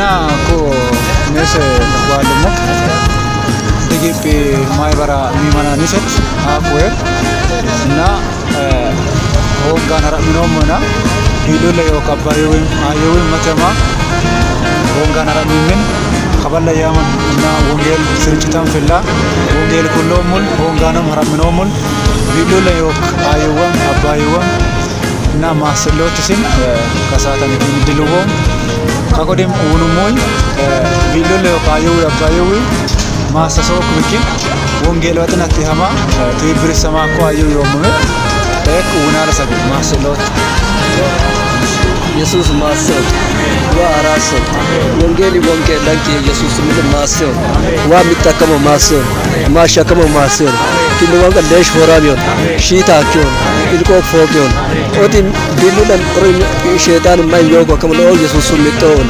እና ኮ ኔስ ዋልሞ ድግጲ ማይበራ ሚመናኒሰት አፍዌር እና ሆንጋን ሀረሚኖሞና ቢሉለ ዮክ አባየዊም አየዊም መተማ ሆንጋን ሀረሚምን ከበላ ያመን እና ወንጌል ስርጭተን ፍላ ወንጌል ኩሎሙል ሆንጋንም ሀረሚኖሙል ቢሉለ ዮክ አየወም አባየወም እና ማስሎትሲን ከሳተን ድልዎም ከቆዲም ውኑሙይ ቢሉለ ዮክ አየዊ አባየዊ ማሰሶክ ብኪን ወንጌል ወጥነት ሀማ ትብብር ሰማኮ አየው ዮሙሜ ጠቅ ውናለ ሰቢ ማስሎት ኢየሱስ ማሰብ ዋ አራሰብ ወንጌል ወንጌል ላንኪ ኢየሱስ ምን ማሰብ ዋ የሚጠቀመው ማሰብ ማሸከመው ማሰብ ኪንዱ ዋንቀ ለሽ ፎራሚዮን ሺታኪዮን ኢልቆ ፎቂዮን ኦቲ ቢሉለን ኦሪ ሸይጣን ማይዮጎ ከመሎ ኢየሱስ ሚጦን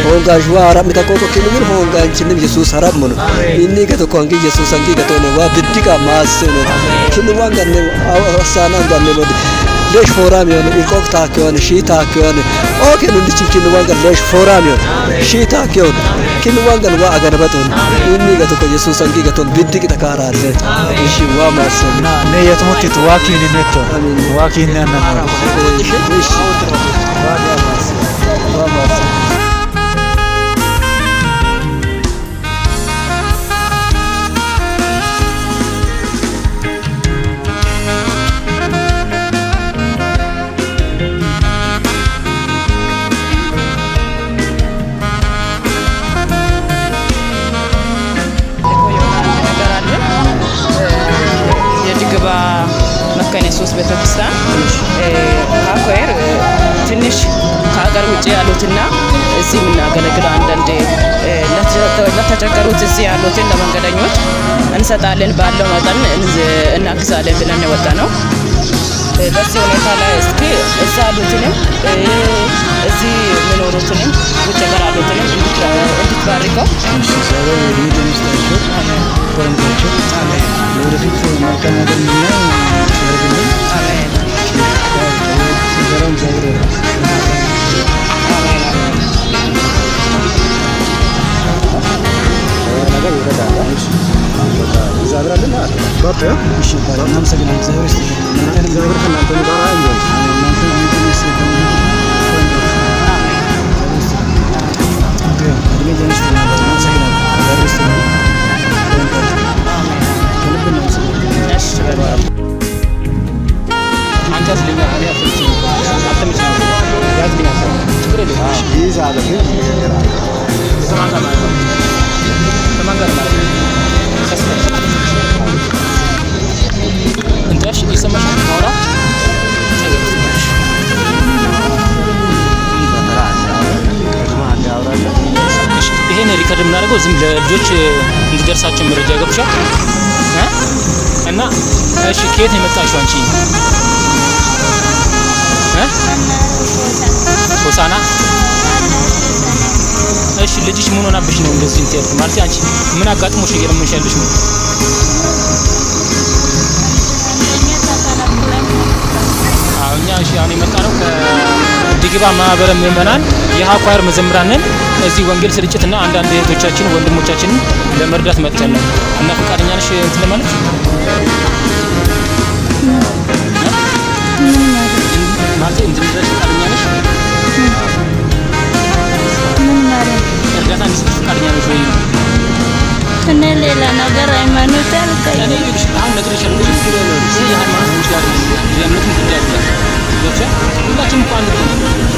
ሆንጋሽ ዋ አራ ሚታቆቆ ኪንዱ ምን ሆንጋንችንም ኢየሱስ ሀራብ ሙኑ ኢኒ ገቶ ኮንጊ ኢየሱስ አንጊ ገቶ ነው ዋ ብድቃ ማሰብ ነው ኪንዱ ዋንቀ ነው አሳና ጋር ነው lesh foram yon ilkok taakyon shi taakyon oke nundichi kinwangal lesh foram yon shi taakyon kinwangal wa aganabaton inni gato ko yesus angi gaton biddi takaraale እሺ ዋ ማሰብ እና ኔ የትሙት ዋኪን ኔቶ ዋኪን ነነ እሺ ዋ ማሰብ የሆነ አንድ ነገር አለ። የድግባ መካነ ኢየሱስ ቤተክርስቲያን ካኮየር ትንሽ ከሀገር ውጭ ያሉትና እዚህ የምናገለግለው አንዳንድ ለተቸገሩት እዚህ ያሉትን ለመንገደኞች እንሰጣለን፣ ባለው መጠን እናግዛለን ብለን የወጣ ነው። በዚህ ሁኔታ ላይ እስኪ እዛ ያሉትንም እዚህ የሚኖሩትንም ውጭ ሀገር ያሉትንም እንድትባርከው። እሺ፣ እግዚአብሔር የእድሜ ጤና ይስጣቸው፣ ኮረምታቸው ለወደፊት መልካም ነገር እንድናይ ያደርግልን። ስንሰራው እግዚአብሔር ይረዳል። ነገር ይረዳል። እግዚአብሔር አለና በርቱ። እሺ፣ እናመሰግናለን። እግዚአብሔር ይስጥልን። እናንተንም እግዚአብሔር ከእናንተ ጋር ይሁን። እናንተንም ይስጥልን። እድሜ ጤና ይስጥልን። እናመሰግናለን። እግዚአብሔር ይስጥልን። ከልብ እናመሰግናለን። እሺ በጣም አንተ ያዝልኛ፣ እኔ አትመችኝም፣ አትመችኝም። ያዝልኛ፣ ችግር የለውም። ይይዛል ግን ከማን ጋር ማለት ነው? ከማን ጋር ማለት ነው? ቀስ በል። እንትናሽ ይሰማሻል? ማውራ እሺ፣ ይሄን record የምናደርገው ዝም ለልጆች እንዲደርሳቸው መረጃ ገብቶሻል እ እና እሺ፣ ከየት ነው የመጣሽው አንቺ? እ ሆሳና። እሺ፣ ልጅሽ ምን ሆናብሽ ነው እንደዚህ እንትን ያልኩት? ማለት አንቺ ምን አጋጥሞሽ ነው እየለመንሽ ያለሽ ነው? አዎ፣ እኛ እሺ፣ አሁን የመጣ ነው ከድግባ ማህበረ ምዕመናን የሀኳር መዘምራንን እዚህ ወንጌል ስርጭትና አንዳንድ እህቶቻችን ወንድሞቻችንን ለመርዳት መጥተን ነው። እና ፈቃደኛ ነሽ እንትን ለማለት ማለት እንድንረዳሽ ፈቃደኛ ነሽ? ምን ማለት? እርዳታ እንድሰጥሽ ፈቃደኛ ነሽ ወይ? እኔ ሌላ ነገር ሃይማኖት እኔ አልቀይርም። ይኸውልሽ አሁን ነግሬሻለሁ። ይሄ የሃይማኖት ጉዳይ አይደለም፣ የእምነትም ጉዳይ አይደለም። ገብቶሻል? ሁላችንም እኮ አንድ እኮ ነን።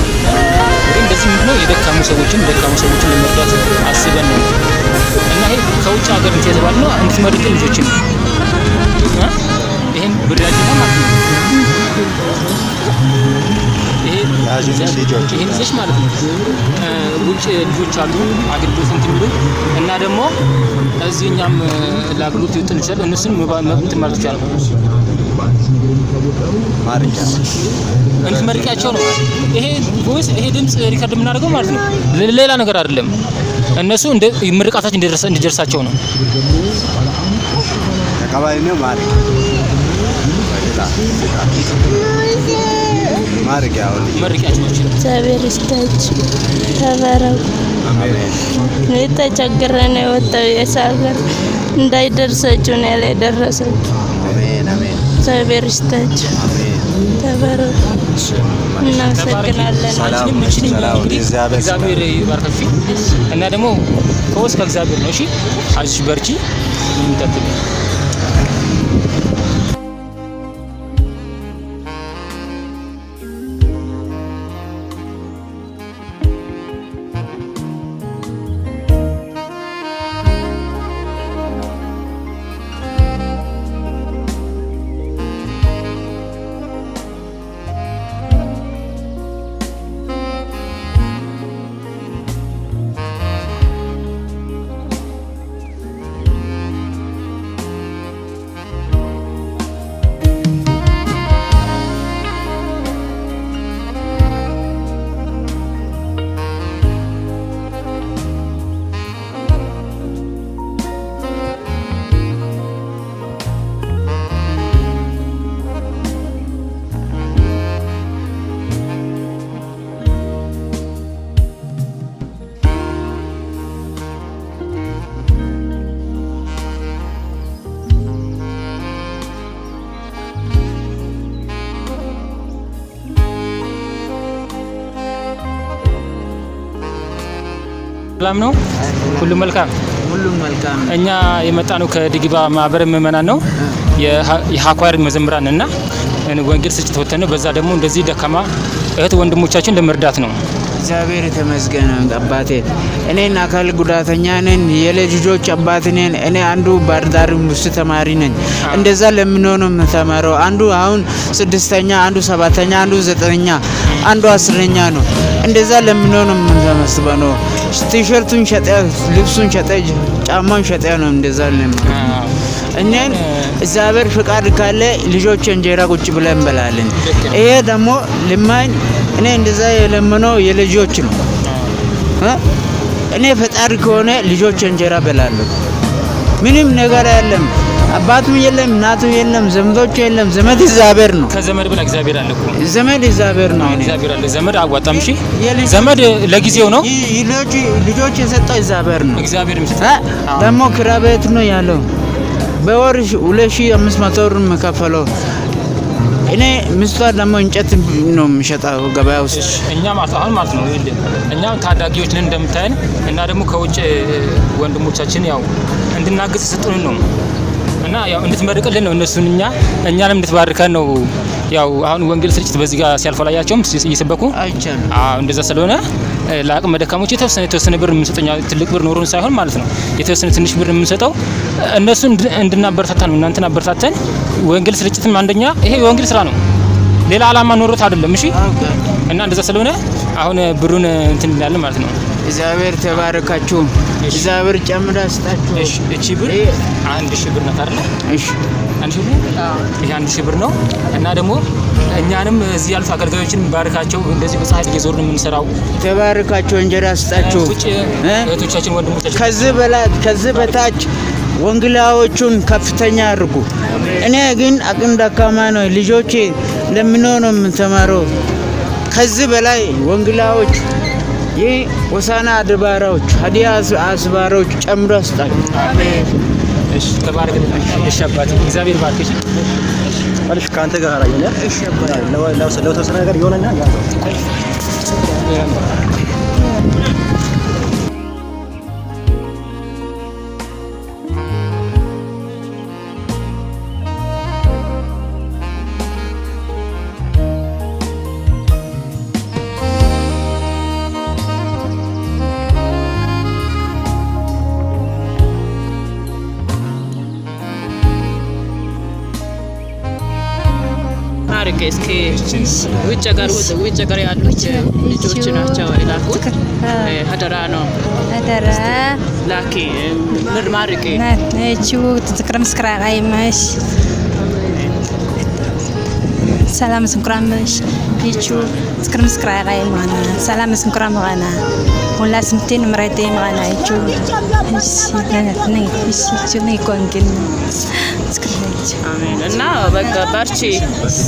ግን እንደዚህ ምንድነው የደካሙ ሰዎችን ደካሙ ሰዎችን ለመርዳት አስበን ነው። እና ይሄ ከውጭ ሀገር እንትን የተባለ ነው እንድትመርቂ ልጆችን ነው። እ ይሄን ብር ያዥና ማለት ነው። ይሄ ይሄን ይዘሽ ማለት ነው። ውጭ ልጆች አሉ አገልግሎት እንትን የሚሉ እና ደግሞ እዚህ እኛም ለአገልግሎት ይወጥን ይችላል። እነሱን እንትን ማለት ይቻላል። እንድትመርቂያቸው ነው። ይሄ voice ይሄ ድምጽ record የምናደርገው ማለት ነው። ሌላ ነገር አይደለም። እነሱ እንደ ምርቃታችን እንዲደርሳቸው ነው። ተቀባይ ነው ማድረግ ማድረግ ያው መርቂያቸው። እሺ፣ እግዚአብሔር ይስጣችሁ፣ ተባረኩ። ተቸግሬ ነው የወጣው። የሰው ሀገር እንዳይደርሳችሁ ነው ያለ የደረሳችሁ። እግዚአብሔር ይስጣችሁ። ተባረኩ። እናመሰግናለን። አንቺንም እችንም እንግዲህ እግዚአብሔር ይባርካችሁ። እና ደግሞ ፈውስ ከእግዚአብሔር ነው። እሺ አይዞሽ፣ በርቺ። ምንም እንዳትል። ሰላም ነው፣ ሁሉም መልካም። ሁሉም መልካም ነው። እኛ የመጣነው ከድግባ ማህበረ ምዕመናን ነው፣ የሀኳር መዘምራን እና ወንጌል ስርጭት ወጥተን ነው። በዛ ደግሞ እንደዚህ ደካማ እህት ወንድሞቻችን ለመርዳት ነው። እግዚአብሔር የተመስገነ አባቴ። እኔን አካል ጉዳተኛ ነኝ፣ የልጅ ልጆች አባት ነኝ። እኔ አንዱ ባህር ዳር ዩኒቨርሲቲ ተማሪ ነኝ። እንደዛ ለምኖ ነው የምተማረው። አንዱ አሁን 6ኛ፣ አንዱ 7ኛ፣ አንዱ 9ኛ፣ አንዱ 10ኛ ነው። እንደዛ ለምኖ ነው የምንሰበስበው ነው። ቲሸርቱን ሸጠ፣ ልብሱን ሸጠ፣ ጫማውን ሸጠ ነው እንደዛ ለምኖ። እኔን እግዚአብሔር ፍቃድ ካለ ልጆች እንጀራ ቁጭ ብለን እንበላለን። ይሄ ደግሞ ልማኝ እኔ እንደዛ የለመነው የልጆች ነው። እኔ ፈጣሪ ከሆነ ልጆች እንጀራ በላለሁ። ምንም ነገር የለም። አባቱም የለም፣ እናቱ የለም፣ ዘመዶች የለም። ዘመድ እግዚአብሔር ነው። ከዘመድ በላይ እግዚአብሔር አለ እኮ። ዘመድ እግዚአብሔር ነው። እግዚአብሔር አለ። ዘመድ አዋጣም። እሺ ዘመድ ለጊዜው ነው። ልጆች የሰጠው እግዚአብሔር ነው። እግዚአብሔር የሚሰጠው ደግሞ ኪራይ ቤት ነው ያለው። በወር 2500 ብር የምከፈለው እኔ። ሚስቷ ደግሞ እንጨት ነው የሚሸጠው ገበያ ውስጥ። እኛ ማለት አሁን ማለት ነው እኛ ታዳጊዎች ነን እንደምታየን፣ እና ደግሞ ከውጭ ወንድሞቻችን ያው እንድናግዝ ስጡን ነው እና ያው እንድትመርቅልን ነው እነሱን እኛንም እንድትባርከን ነው። ያው አሁን ወንጌል ስርጭት በዚህ ጋር ሲያልፉ አላያቸውም እየሰበኩ? አይቻልም። አዎ እንደዛ ስለሆነ ለአቅመ ደካሞች የተወሰነ ብር የምንሰጠው ትልቅ ብር ኖሮን ሳይሆን ማለት ነው፣ የተወሰነ ትንሽ ብር የምንሰጠው እነሱን እንድናበረታታ ነው። እናንተን አበረታተን ወንጌል ስርጭትም አንደኛ ይሄ የወንጌል ስራ ነው። ሌላ አላማ ኖሮት አይደለም። እሺ እና እንደዛ ስለሆነ አሁን ብሩን እንትን እንላለን ማለት ነው። እግዚአብሔር ተባረካችሁ። እግዚአብሔር ጨምሮ ይስጣችሁ። እሺ እቺ ብር 1000 ብር ናት አይደል? እሺ 1000 ብር፣ ይሄ 1000 ብር ነው። እና ደግሞ እኛንም እዚህ ያሉት አገልጋዮችን ባርካቸው። እንደዚህ በፀሐይ እየዞርን የምንሰራው ተባረካችሁ፣ እንጀራ ስጣችሁ። ውጭ እህቶቻችን ወንድሞቻችን ከዚህ በላይ ከዚህ በታች ወንጌላዎቹን ከፍተኛ አድርጉ። እኔ ግን አቅም ደካማ ነው። ልጆቼ ለምኖ ነው የምተማረው። ከዚህ በላይ ወንጌላዎች ይህ ሆሳዕና አድባራዎች፣ ሀዲያ አስባራዎች ጨምሮ ስጣችሁ። እሺ ተባረክ። እሺ አባቴ እግዚአብሔር ባርክሽ። አልሽ ከአንተ ጋር አየነ። እሺ ለተወሰነ ነገር የሆነና ያዘው። አርቄ እስኪ ውጭ ሀገር ያሉት ልጆች ናቸው የላኩት። አደራ ነው። አደራ ላኪ ማርቄ እቺው ትዝክረ ምስክራ አይመሽ ሰላም ስንኩራምሽ ይቹ ስክር ምስክራ ያቃይ ማና ሰላም ስንኩራ ማና ሁላ ስምቴን ምራይቴ ማና ይቹ እሺ ነኝ እሺ ይቹ ነኝ ኮንኪን ስክር ነች። አሜን። እና በቃ በርቺ፣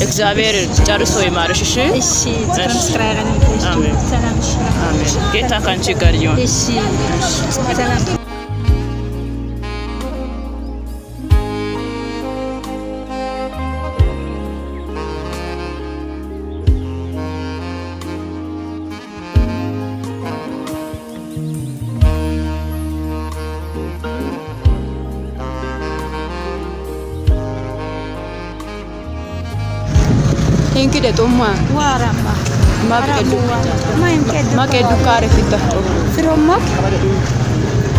እግዚአብሔር ጨርሶ ይማርሽ። እሺ እሺ ስክር ምስክራ ያቃይ። አሜን። ሰላም። አሜን። ጌታ ካንቺ ጋር ይሁን። እሺ ሰላም። Hinkide tumma. Waarama. Make dukare fitatto. Firommok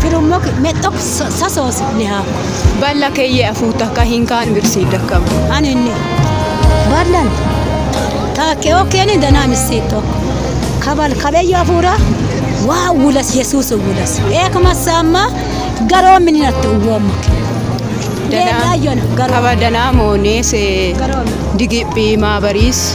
firommok metok sasos niha. Balla keyye afuutakka hinkaan birsiidakkam. Aninni ballan taake okeni danamissito kabal kabeyo afuura waa wulas yesuus wulas eekmasama garoo mininatti uwwommok. Kaba danaamoonee se digiphi maabariis.